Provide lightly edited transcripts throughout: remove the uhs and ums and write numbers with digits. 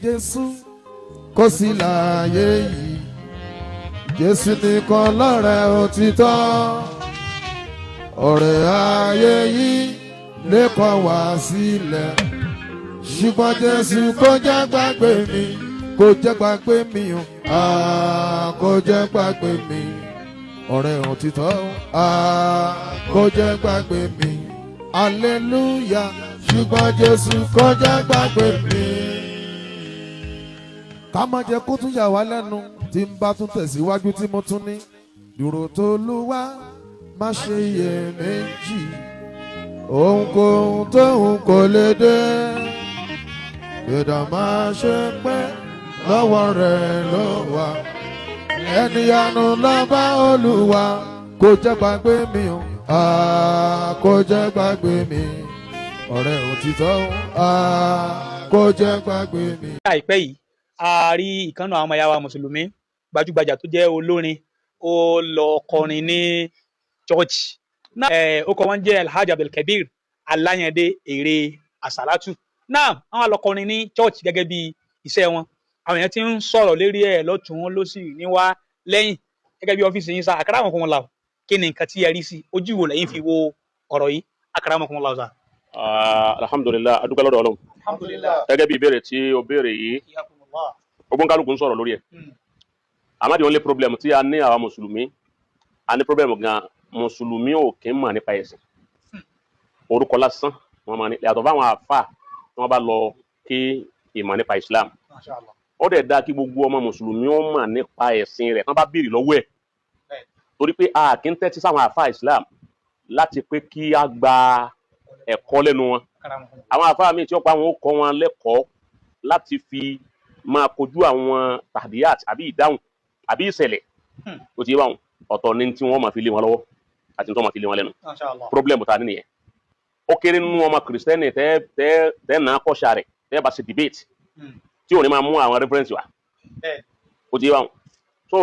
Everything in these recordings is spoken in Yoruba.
Jésù kò sí láàyè yìí. Jésù nìkan lọ́rẹ́ òtítọ́. Ọ̀rẹ́ ayé yìí lè kọ̀ wá sílẹ̀. Ṣùgbọ́n Jésù kò jẹ́ gbàgbé mi, kò jẹ́ gbàgbé mi o, ah, kò jẹ́ gbàgbé mi. Ọ̀rẹ́ òtítọ́, ah, kò jẹ́ gbàgbé mi. Hallelujah, ṣùgbọ́n Jésù kò jẹ́ gbàgbé mi. Ká má jẹ́ kó tún yà wá lẹ́nu tí n bá tún tẹ̀síwájú tí mo tún ní. Dúró tolúwa, má ṣe iyèméjì. Ohunkóhun tóun kò lè dé. Ìdá máa ṣe pé lọ́wọ́ rẹ̀ ló wà. Ẹni yanu lọ́ba Olúwa kò jẹ́ gbàgbé mi o. Ah, kò jẹ́ gbàgbé mi. Ọ̀rẹ́ òtítọ́, ah, kò jẹ́ gbàgbé mi. Àìpẹ́ yìí, a rí ìkànnà àwọn ọmọ ìyá wa mùsùlùmí gbajúgbajà tó jẹ́ olórin, ó lọ kọrin ní church náà. Ó kọ wọn jẹ́ Alhaji Abdulkabir Alayande Ere Asalatu náà. Àwọn lọ kọrin ní church gẹ́gẹ́ bí iṣẹ́ wọn. Àwọn èèyàn ti ń sọ̀rọ̀ lérí ẹ̀ lọ́tún lọ́sì níwá lẹ́yìn. Gẹ́gẹ́ bí ọ́fíìsì yín sá, akramakumullah, kí ni nǹkan tí ẹ rí sí? Ojú wo lẹ́yìn fi wo ọ̀rọ̀ yìí, akramakumullah sá? Ah, alhamdulilah, adúpẹ́ lọ́dọ̀ Ọlọ́run. Alhamdulillah. Gẹ́gẹ́ bí ìbéèrè tí o béèrè yìí, ogun kálukú ń sọ̀rọ̀ lórí ẹ̀. Àmọ́ the only problem tí a ní, àwa mùsùlùmí, a ní problem gan. Mùsùlùmí ò kí ń mọ̀ nípa ẹ̀sìn. Orúkọ lásán wọn máa ní, yàtọ̀ fáwọn àfà tí wọ́n bá lọ kí ìmọ̀ nípa Islam. Ó dẹ̀ dáa kí gbogbo ọmọ mùsùlùmí ó mọ̀ nípa ẹ̀sìn rẹ̀ tán bá béèrè lọ́wọ́ ẹ̀, torí pé a kì í tẹ́tí sáwọn àfà Islam láti pé kí a gba ẹ̀kọ́ lẹ́nu wọn. Àwọn àfáà míì tí ó pa àwọn ó kọ́ wọn lẹ́kọ̀ọ́ láti fi máa kojú àwọn tàdíyàt àbí ìdáhùn àbí ìṣẹ̀lẹ̀ ó ti yé báwọn. Ọ̀tọ̀ ní tí wọ́n máa fi lé wọn lọ́wọ́ àti tí wọ́n máa fi lé wọn lẹ́nu. Problem ta ní nìyẹn. Ó kéré nínú ọmọ kìrìsìtẹ́nì tẹ́ tẹ́ tẹ́ nà á kọ́ṣà rẹ̀ tẹ́ bá ṣe debate tí ò ní máa mú àwọn reference wá. Ó ti yé báwọn. So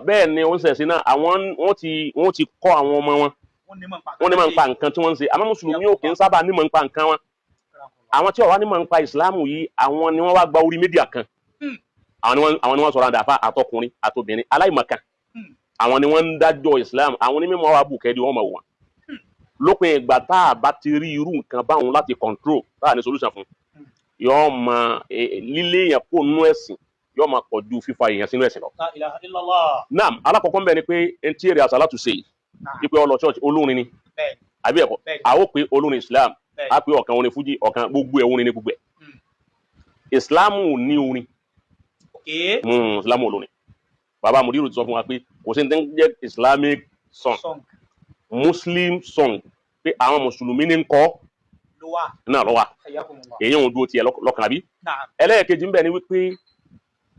bẹ́ẹ̀ ni ó ń ṣẹ̀sìn náà. Àwọn wọ́n ti kọ́ àwọn ọmọ wọn, wọ́n ní máa ń pa nǹkan tí wọ́n ń ṣe. Àmọ́ mùsùlùmí ò kì í sábà ní máa ń pa nǹkan wọn. Àwọn tí ó wá ní máa ń pa ìsìláàmù yìí, àwọn ni wọ́n wá gba orí media kan. Àwọn ni wọ́n sọ̀rọ̀ àdàfà, àtọkùnrin àtobìnrin aláìmọ̀kan. Àwọn ni wọ́n ń dájọ́ ìsìláàmù. Àwọn onímọ̀ wa bù kẹ́ẹ́dì wọ́n mọ̀ wọ́n. Lópin ìgbà tá a bá ti rí irú nǹkan báwọn láti control, tá a ní solution fún, yóò máa lílé èèyàn kó nú ẹ̀sìn, yóò máa pọ̀ ju fífa èèyàn sínú ẹ̀sìn lọ. La ilaha illallah. Naam, alákọ̀ọ́kọ́ ń bẹ ni pé ẹni tí èrè àsálàtù ṣe yìí, wípé ó lọ church, olórin ni, àbí ẹ̀kọ́? A ó pé olórin Islam, a pé ọ̀kan orin fújì, ọ̀kan gbogbo ẹ̀, orin ní gbogbo ẹ̀. Islam ò ní orin. Islam ò lórin. Bàbá mudiru ti sọ fún wa pé kò sí ní tẹ́ ń jẹ́ Islamic song. Song. Muslim song, pé àwọn mùsùlùmí ní ń kọ́ ló wà. Náà ló wà. Hayyakumullah. Èyí òun dúró tiẹ̀ lọ́kàn àbí? Naam. Ẹlẹ́ẹ̀kejì ń bẹ ni wípé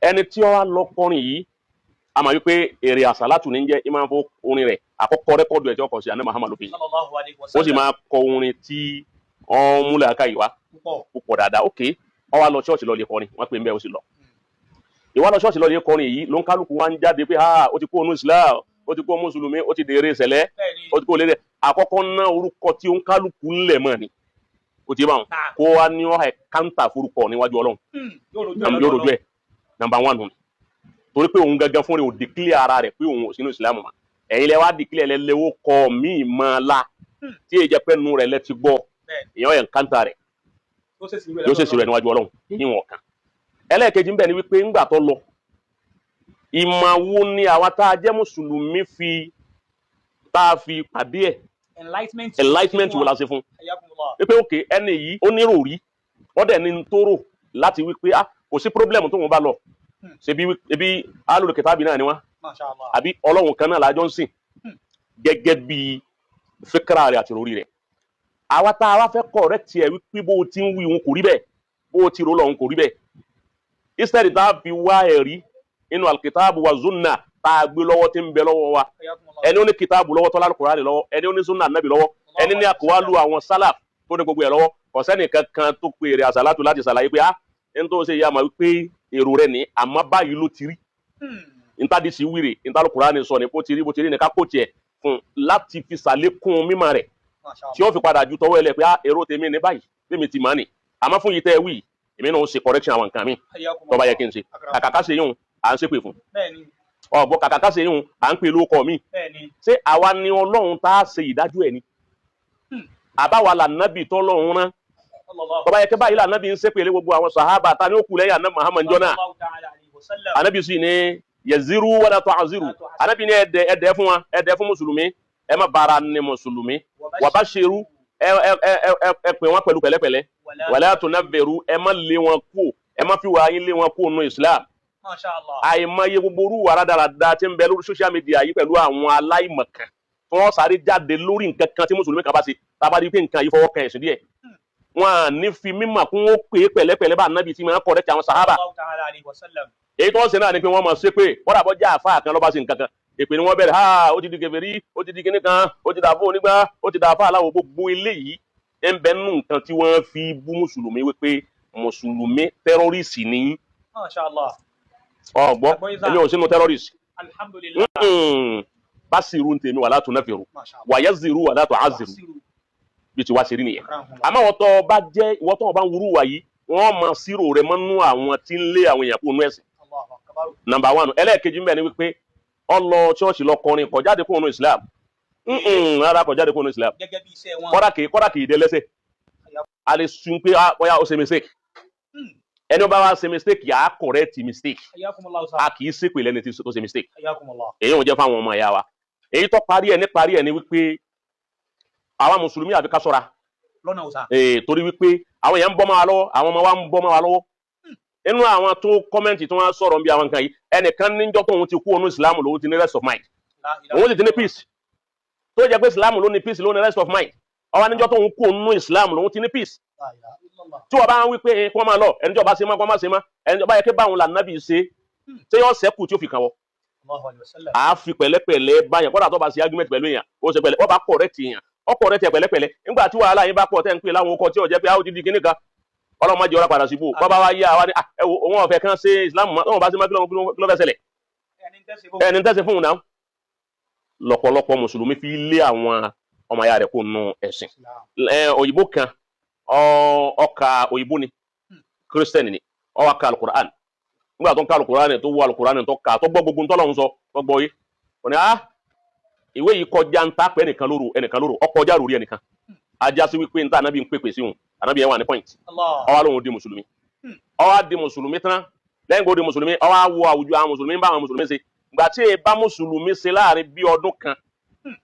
ẹni tí ó wá lọ kọrin yìí, a máa wípé èrè àsálàtù ní jẹ́ ìmáa fọ orin rẹ̀. Àkọ́kọ́ record ẹ̀ tí ó kọ sí àná Muhammad ló fi Sallallahu alayhi wa ó sì sallam. máa kọ orin tí wọ́n múlẹ̀ aka yìí wá Púpọ̀. púpọ̀ dáadáa. Ok, ó wá lọ ṣọ́ọ̀ṣì lọ lè kọrin, wọ́n pè ń bẹ́ẹ̀, ó sì lọ. Ìwà lọ ṣọ́ọ̀ṣì lọ lè kọrin yìí ló ń kálukú wá ń jáde pé ha, ó ti kó onú Islam, ó ti kó mùsùlùmí, ó ti dèrè ìṣẹ̀lẹ̀, ó ti kó lédè. Àkọ́kọ́ ná orúkọ tí ó ń kálukú ńlẹ̀ mọ́ ni ó ti bá wọn kó wá ní ọ̀ ẹ̀ káńtà forúkọ níwájú Ọlọ́run. Yóò rojú ẹ̀. Yóò rojú ẹ̀. Number one nù ni torí pé òun gangan fún rẹ̀ ò declare ara rẹ̀ pé òun ò sínú ìsìlámù mọ́. Ẹ̀yin lẹ wá declare, lẹ lewó kọ míì mọ́ la tí èyí jẹ́ pé nu rẹ̀ lẹ ti gbọ́. Èèyàn ẹ̀ ń káńtà rẹ̀, yóò ṣèṣì rẹ̀ níwájú Ọlọ́run níwọ̀n kan. Ẹlẹ́ẹ̀kejì ń bẹ ni wípé ńgbà tó lọ, ìmọ̀ wo ni àwa tá a jẹ́ mùsùlùmí fi tá a fi pàdé ẹ̀? Enlightenment. Enlightenment wo la ṣe fún Hayyakumullah. wípé òkè ẹni yìí ó nírò rí, wọ́n dẹ̀ ní tó rò láti wípé ah, kò sí problem tóun bá lọ. Ṣebí ebi alùpùpù kìtàbí náà ni wọ́n Masha Allah. àbí Ọlọ́run kan náà lájọ́ ń sìn, gẹ́gẹ́ bí fíkra rẹ̀ àti orí rẹ̀. Àwa tá a wá fẹ́ correct ẹ̀ wípé bó o ti ń wí òun kò rí bẹ́ẹ̀, bó o ti rò lọ òun kò rí bẹ́ẹ̀, instead tá a fi wá ẹ̀rí inú alkitabu wa sunna tá a gbé lọ́wọ́ tí ń bẹ lọ́wọ́ wa. Hayyakumullah. Ẹni ó ní kitabu lọ́wọ́, tọ́lá Kùránì lọ́wọ́, ẹni ó ní sunna nabi lọ́wọ́, ẹni ní àkọwálù àwọn salaf tó ní gbogbo ẹ̀ lọ́wọ́, kò sẹ́ni kankan tó pe èrè àsálàtù láti ṣàlàyé pé ah, ẹni tó ṣe yá ma wípé èrò rẹ̀ ní, àmọ́ báyìí ló ti rí, ntadisi wíre ntàlù Kùránì sọ ní bó ti rí, bó ti rí ní ká kó tiẹ̀ fún láti fi ṣàlékún mímọ̀ rẹ̀ Masha Allah. tí ó fi padà ju tọwọ́ ẹ lẹ̀ pé ah, èrò tèmi ní báyìí, tèmi ti mà ní, àmọ́ fún yìí tẹ́ ẹ wí. Èmi náà ó ṣe correction àwọn nǹkan mi tó bá yẹ kí n ṣe. Kàkà ká ṣe yún, à ń ṣépè fún ọ̀gbọ́n. Kàkà ká ṣe yún, à ń pè lóko mi. Ṣé àwa ni Ọlọ́run tá a ṣe ìdájọ́ ẹ̀ ni? Àbáwa lànàbì tọ́lọ́run rán? Tó bá yẹ kí báyìí lànàbì ń ṣépè lé gbogbo àwọn sàhábà, ta ni ó kù lẹ́yìn àná Muhammad jọ́nà? Ànábì sì ní yaziru wala tu'aziru. Ànábì ní ẹ̀dẹ̀ ẹ̀dẹ̀ fún wa, ẹ̀dẹ̀ fún mùsùlùmí, ẹ má bára ní mùsùlùmí. Wabashiru, ẹ ẹ ẹ ẹ ẹ pè wọn pẹ̀lú pẹ̀lẹ́pẹ̀lẹ́. Wala tunabbiru, ẹ má lé wọn kú, ẹ má fi wàá yín lé wọn kú nù Islam. Àìmọye gbogbo orú wàrà dáradára tí ń bẹ lórí social media yìí pẹ̀lú àwọn aláìmọ̀kan tí wọ́n sáré jáde lórí nǹkan kan tí mùsùlùmí kan bá ṣe, tábà rí pé nǹkan yìí fọwọ́ kan ẹ̀sìn díẹ̀, wọn à ní fi mímọ̀ kún ó pè é pẹ̀lẹ́pẹ̀lẹ́ bá ànábì tí wọ́n correct àwọn sàhábà. Èyí tó ń ṣe náà ni pé wọ́n mọ̀ ṣe pé wọ́n dàbọ̀ já àfa kan lọ́ba sí nǹkan kan, èpè ni wọ́n bẹ̀rẹ̀. Ha, ó ti di kèfèrí, ó ti di kinní kan, ó ti dàbọ̀ onígbà, ó ti dàfà aláwọ̀. Gbogbo eléyìí ń bẹ nínú nǹkan tí wọ́n fi bú mùsùlùmí wípé mùsùlùmí terrorist ní. Ọgbọ́, èmi ò sínú terrorist. Basiru ń tèmi wala tunafiru wayaziru wala tu'aziru, bí ti wá ṣe rí nìyẹn. Àmọ́ àwọn tó bá jẹ́ ìwọ tó bá ń wúrú wà yìí, wọ́n máa sírò rẹ̀ mọ́nú àwọn tí ń lé àwọn èèyàn kó nú ẹ̀sìn. Number one. Ẹlẹ́ẹ̀kejì ń bẹ ni wípé ó lọ ṣọ́ọ̀ṣì lọ kọrin, kò jáde kó nú Islam rárá, kò jáde kó nú Islam. Kọ́dà kìí dé lẹ́sẹ̀. A lè sun pé bóyá ó ṣe mistake. Ẹni ó bá wá ṣe mistake, yà á correct mistake. A kì í ṣépè lẹ́ni tó ṣe mistake. Èyí ò jẹ́ fáwọn ọmọ ìyá wa. Èyí tó parí ẹ̀ ní parí ẹ̀ ni wípé àwa mùsùlùmí, àfi ká ṣọ́ra, torí wípé àwọn èèyàn ń bọ́ mọ́ wa lọ́wọ́, àwọn ọmọ wa ń bọ́ mọ́ wa lọ́wọ́. Inú àwọn tó comment tí wọ́n sọ̀rọ̀ bí àwọn nǹkan yìí, ẹnìkan níjọ́ tóun ti kú onú ìsìlámù lòun ti ní rest of mind, òun sì ti ní peace. Tó jẹ́ pé ìsìlámù ló ní peace, ló ní rest of mind. Ọwọ́ níjọ́ tóun kú onú ìsìlámù lòun ti ní peace. Tí wọ́n bá ń wí pé kí wọ́n máa lọ, ẹni tí wọ́n bá ṣe má, kí wọ́n má ṣe má. Ẹni tí wọ́n bá yẹ kí báwọn lànàbì ṣe, ṣé yọ sẹ́kù tí ó fi kàn wọ́? À á fi pẹ̀lẹ́pẹ̀lẹ́ báyàn. Kọ́dà tó bá ṣe argument pẹ̀lú èèyàn, ó ṣe pẹ̀lẹ́. Wọ́n bá correct èèyàn, ó correct ẹ̀ pẹ̀lẹ́pẹ̀lẹ́. Nígbà tí wàhálà yín bá pọ̀, tẹ́ ń pè láwọn okọ̀ tí ò jẹ́ pé a ó ti di kíní kan, ọlọ́mọ jẹ́ ọ̀rá padà síbò. Bọ́bá wa yá wa ní ẹ wo òun ọ̀fẹ́ kan ṣe Islam mọ́. Òun bá ṣe má, kí ló fẹ́ ṣẹlẹ̀? Ẹni tẹ́sí fún un náà. Lọ́pọ̀lọpọ̀ mùsùlùmí fi lé àwọn ọmọ ayá rẹ̀ kó nu ẹ̀sìn. Òyìnbó kan, ọkà òyìnbó ni, Christian ni, ó wá ka alukur'an. Nígbà tó ń ka alukur'an, tó wọ alukur'an, tó kà, tó gbọ́ gbogbo ntọ́lọ́hún sọ, tó gbọ́ yé, ó ní ah, ìwé yìí kọjá ń ta pé ẹnìkan lóru, ẹnìkan lóru, ọkọjá lórí ẹnìkan. Ajá sí wípé níta anabi ń pèpè sí òun, anabi yẹn wà ní point. Ó wá lóhun di mùsùlùmí. Ó wá di mùsùlùmí tán. Lẹ́yìn kó di mùsùlùmí, ó wá wo àwùjọ àwọn mùsùlùmí, ń bá àwọn mùsùlùmí ṣe. Gbà tí ẹ bá mùsùlùmí ṣe láàrin bí ọdún kan,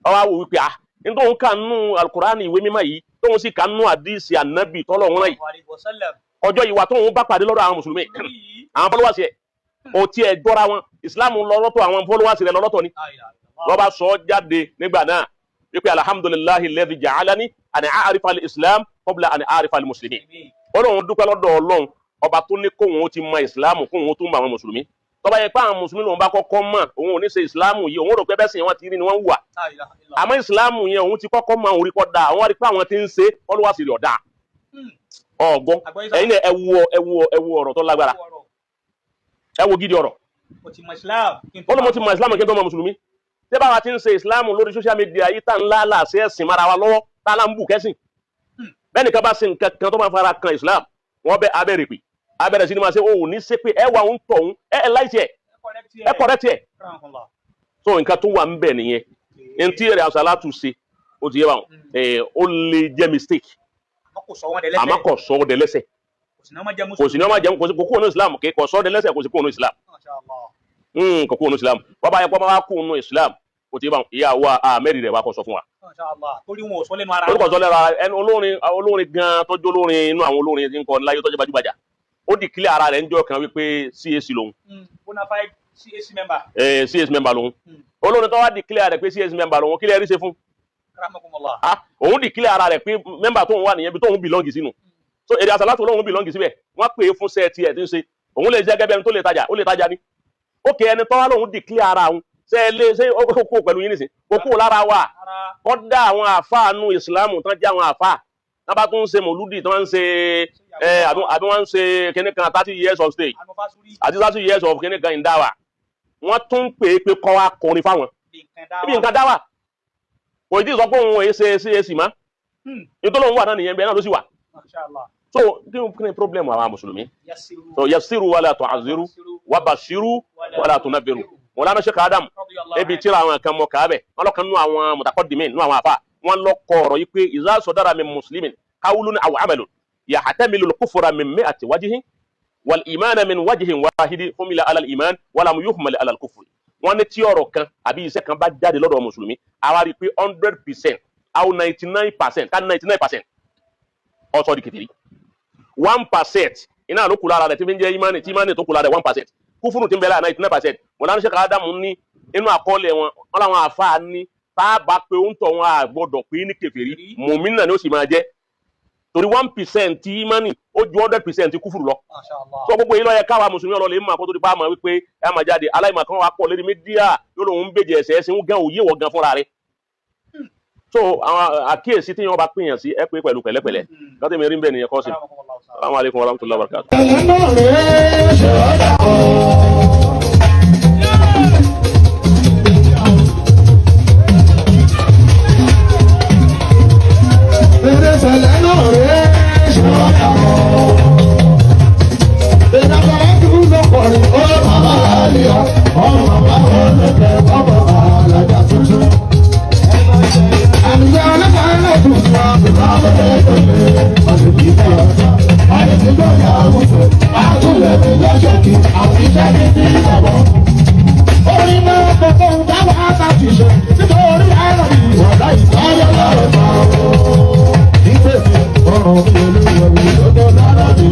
ó wá wò wípé ah, nítorí òun kà nù alukurani, ìwé mímọ́ yìí, tóun sì kà nù àdìsí anabi tọ́lọ̀ wọn yìí, ọjọ́ ìwà tóun bá pàdé lọ́dọ̀ àwọn mùsùlùmí, àwọn followers yẹ ò tiẹ̀ jọra wọn. Ìsìlámù lọ lọ́tọ̀, àwọn followers rẹ̀ lọ lọ́tọ̀ ni. Lọ́ba sọ jáde nígbà náà wípé alhamdulillahi alladhi ja'alani an a'rifa al-islam qabla an a'rifa al-muslimin. Ọlọ́run, dúpẹ́ lọ́dọ̀ Ọlọ́run ọba tó ní kóun ó ti mọ ìsìlámù kóun ó tún mọ àwọn mùsùlùmí. Tó bá yẹ pé àwọn mùsùlùmí lòun bá kọ́kọ́ mọ̀, òun ò ní ṣe ìsìlámù yìí. Òun rò pé bẹ́sìn wọn ti rí ni wọ́n ń wà. Àmọ́ ìsìlámù yẹn, òun ti kọ́kọ́ mọ, òun rí kọ́ da. Àwọn rí pé àwọn ti ń ṣe followers rẹ̀ ọ̀dà ọ̀gbọ́n. Ẹ̀yin náà, ẹ wo, ẹ wo, ẹ wo ọ̀rọ̀ tó lágbára. Ẹ wo gidi ọ̀rọ̀. Ó ní mo ti mọ ìsìlámù kí n tó mọ mùsùlùmí. Tí báwa ti ń ṣe ìsìlámù lórí social media yìí, tá ńlá láàṣẹ ẹ̀sìn mara wa lọ́wọ́, tá là ń bù kẹ́sìn bẹ́ẹ̀ nìkan bá ṣe nǹkan kan tó máa fara kan ìsìlámù, wọ́n bẹ abẹ́rẹ́ pè abẹ́rẹ́ sí ni máa ṣe. Òun ní ṣe pé ẹ wà ń tọ̀ ń ẹ ẹ láìsí ẹ ẹ correct ẹ. So nǹkan tó wà ń bẹ̀ nìyẹn. Ntí èrè àṣàlátù ṣe, ó ti yé wa, ó lè jẹ́ mistake, àmọ́ kò sọ ọ́ dẹ́lẹ́sẹ̀. Kò sí ní ọmọ jẹun, kò sí kò kúrò ní Islam. Kò sọ ọ́ dẹ́lẹ́sẹ̀, kò sí kúrò ní Islam, kò kúrò ní Islam. Wọ́n bá yẹ kó bá kúrò ní Islam, kò tí ì bá ìyá wa mẹ́rin rẹ̀ wá kó sọ fún wa. Torí wọn ò sọ lẹ́nu ara. Orúkọ sọ lẹ́nu ara ẹni. Olórin, olórin gan tọ́jú, olórin inú àwọn olórin tí ń kọ láyé tọ́jú gbajúgbajà, ó declare ara rẹ̀ ń jọ kan wípé CAC lòun. Bona fide CAC member. CAC member lòun. Olórin tó wá declare rẹ̀ pé CAC member lòun, kí lè rí ṣe fún? Ah, òun declare ara rẹ̀ pé member tóun wà nìyẹn, bí tóun belong sínú. So èrè àsàlátù lóun belong síbẹ̀. Wọ́n pè é fún sẹ́ẹ̀tì ẹ̀ tí ń ṣe. Òun lè jẹ́ gẹ́gẹ́ bí ẹni tó lè tajà, ó lè tajà ni. Ókè, ẹni tó wá lóun declare ara òun, ṣe é lé ṣé ó kó pẹ̀lú yín nìsín? Kó kó lára wa. Kọ́dà àwọn àfáà nu ìsìlámù tán jẹ́ àwọn àfáà tán bá tún ń ṣe mòlúdì, tán ń ṣe ẹ àbí wọ́n ń ṣe kíní kan, 30 years of stage àti 30 years of kíní kan ìdáwà, wọ́n tún ń pè é pé kọ́ wa kọrin fáwọn ibi nǹkan dáwà. Kò tí ì sọ pé òun èé ṣe CAC mọ́. Nítorí òun wà náà nìyẹn, bẹ́ẹ̀ náà ló sì wà. So kí ni problem àwọn mùsùlùmí? So yasiru wala tu'aziru wa bashiru wala tunabiru. Wọn lánàá Sheikh Adam ebi tíra àwọn kan mọ káábẹ wọn lọkàn nú àwọn mutaqaddimin nú àwọn afa wọn lọ kọ ọ̀rọ̀ yìí pé iza sadara min muslimin qawlun aw amalun yahtamilu al-kufra min mi'ati wajhin wal imana min wajhin wahidi humila ala al-iman walam yuhmal ala al-kufri. Wọn ní tí ọ̀rọ̀ kan àbí iṣẹ́ kan bá jáde lọ́dọ̀ mùsùlùmí, àwa rí i pé 100% aw 99% ká 99% ó sọ di kèfèrí, 1% iná ló kù lára rẹ̀ tí fi ń jẹ́ imani, tí imani tó kù lára rẹ̀ 1%, kúfúrú tí ń bẹ lára 99%. Wọn lánàá Sheikh Adam ní inú àkọọ́lẹ̀ wọn, wọn làwọn àfáà ní tá a bá pé ń tọ̀ wọn a gbọ́dọ̀ pé ní kèfèrí, mùmínà ni ó sì máa jẹ́, torí 1% tí imani ó ju 100% kúfúrú lọ. Sọ gbogbo yìí ló yẹ káwa mùsùlùmí ọlọ́lẹ̀ mọ̀ kó tó di pa àmọ́ wípé ẹ máa jáde aláìmọ̀ kan wà pọ̀ lórí media yóò lóun ń bèjì ẹ̀sẹ̀ ẹ̀sìn ń gan òye wọ̀ gan fúnra rẹ̀. So àwọn àkíyèsí tí yẹn bá pínyàn sí ẹ pé pẹ̀lú pẹ̀lẹ́pẹ̀lẹ́ lọ́tẹ̀ mi rí bẹ́ẹ̀ nìyẹn kọ́ sí. Assalamu alaikum warahmatullahi wabarakatuh. Ṣẹlẹ̀ náà rèé ṣe ọ́dà ọ̀. Eré ṣẹlẹ̀ náà rèé ṣe ọ́dà ọ̀. Ìdàgbàsókè kúrú lọ́kọ̀ọ́rin ó bàbá àlìyá ọmọ bàbá olókè ọmọ àlàjà tuntun. Àlùyọ ọlọ́pàá ẹlẹ́dùn fún wa bàbá olókè ọdún kìí ọ̀sán. Àyẹ̀tí gbọ́dọ̀ àwùjọ àtúnlẹ̀ mi lọ́sọ̀kì àwọn iṣẹ́ mi ní ìbọ̀wọ̀. Orin náà gbogbo ń bá wa bá ti ṣe nítorí ẹ̀rọ ìwọ̀dà ìtọ́jọ́ lọ́rọ̀ kan. Ìtẹ̀sí ọ̀rọ̀ mi olúwa mi lọ́dọ̀ lára mi.